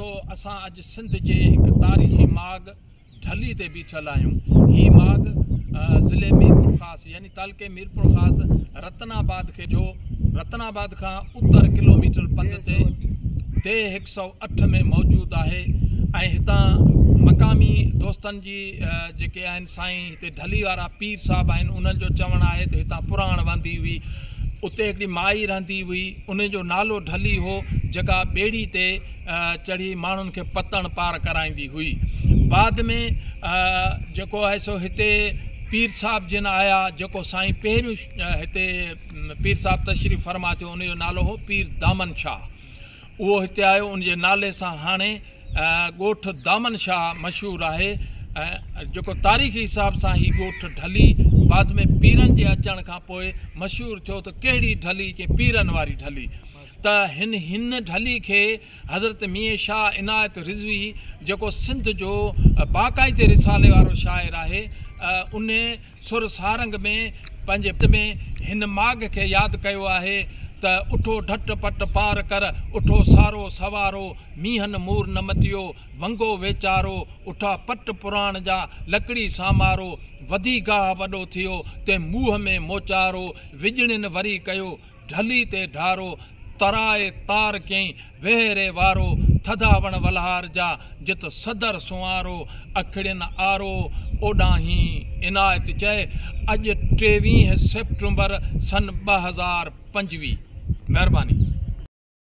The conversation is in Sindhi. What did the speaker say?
دوستو اسان اڄ سنڌ جي هڪ تاريخي ماڳ ڍلي تي بيٺل آهيون. هي ماڳ ضلعي ميرپورخاص يعني تعلقي ميرپورخاص رتن آباد کي جو رتن آباد کان اتر ڪلوميٽر پنڌ تي ديهه 108 ۾ موجود آهي ۽ هتان مقامي دوستن جي جيڪي آهن سائين هتي ڍلي وارا پير صاحب آهن انهن جو چوڻ آهي ته هتان پراڻ وهندي هئي اتي هڪڙي مائي رهندي هئي ان جو نالو ڍلي هو جيڪا ٻيڙي تي چڙهي ماڻهن کي پتڻ پار ڪرائيندي هئي. بعد ۾ جيڪو آهي سو هتي پير صاحب جن آيا جيڪو سائين پهريون هتي پير صاحب تشريف فرما ٿيو ان جو نالو هو پير دامن شاهه اهو هتي آيو ان جي نالي سان هاڻي ڳوٺ دامن شاهه مشهور آهي ۽ جيڪو تاريخي حساب سان هي ڳوٺ ڍلي بعد ۾ پيرن جي اچڻ کان پوء مشهور ٿيو ته ڪهڙي ڍلي چي پيرن واري ڍلي ته هن هن ڍلي کي حضرت ميين شاهه عنايت رضوي جيڪو سنڌ جو باقاعدي رسالي وارو شاعر آهي ان سر سارنگ ۾ پنهنجي ۾ هن ماڳ کي ياد ڪيو آهي ته اٺو ڍٽ پٽ پار ڪر، اٺو سارو سوارو، مينهن مور نه متيو، ونگو ويچارو، اٺا پٽ پراڻ جا، لڪڙي سامارو، وڌي گاهه وڏو ٿيو، تنهن منهن ۾ موچارو، وڄڙين وري ڪيو، ڍلي تي ڍارو، ترائي تار ڪيئين، ويهري وارو، ٿڌا وڻ ولهار جا، جت صدر سنوارو، اکڙين آرو، اوڏانهين عنايت چئي، اڄ 23 سيپٽمبر سن 2025. مهرباني.